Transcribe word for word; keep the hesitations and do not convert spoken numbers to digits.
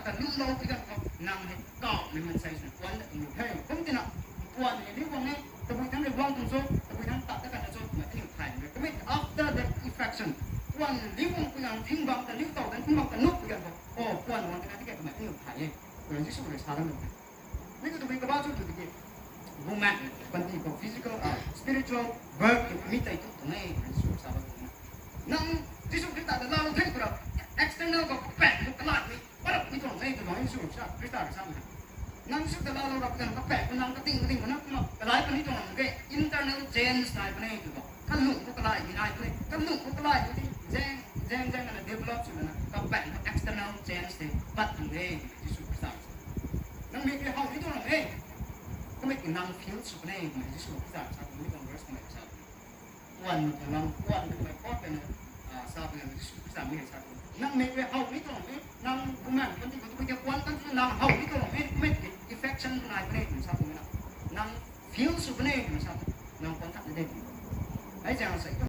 ta lulou pi ganv khou nang hei kawmei mansei swna puan ta tumei the. Kum tina, puan hei ni guang e, tabui thangc rui guang tuang cho, tabui thangc tat ta kana cho twmei aniu thay mak e. Kumei after the effection, puan liu guang pi ganv thing bam ta liu tow dan thing bam ta nuh pi ganv khou, o, puan guang tina tiki twmei aniu thay e. Kumna Jisu rui sa lam e. Mi khou tabui kaba chu tu tiki, bumaeng panty khou physical, spiritual birth mi tei tu tuang e, Jisu sa bam tuang e. Nang Jisu Khrista ta laalou the twra, external khou kapaeng khou kalaimei parap ni tuang e tw tuang Jisu Khrista, Khrista rui sa e. Nang Jisu ta laalou rap ganv kapaeng khou nang kating kating khou nang kumna kalai puni tuang mak ge, internal change nai puni tw tuang. Kalung khou kalaimei nai puni, kalung khou kalaimei ti zaeng zaeng zaeng ana develop sw lana kapaeng khou external change tei pat tuang e, Jisu Khrista. Nang mei tei how ni tuang ram e. Kumei ki nang feel sw puni, kumei Jisu Khrista sa tuang ni tuang verse kumei sa. Puan tuang lam, puan tuang mei pot tei na, sa tuang Jisu Khrista mei sa tuang. Nang mei tei how ni tuang ram e, nang bumaeng panty khou tabui khe puan kan tu nang how ni tuang ram e, kumei ki effection nai puni twna sa tuang na. Nang feel sw puni twna sa tuang. Nang puan khat na de. Hei zaeng sa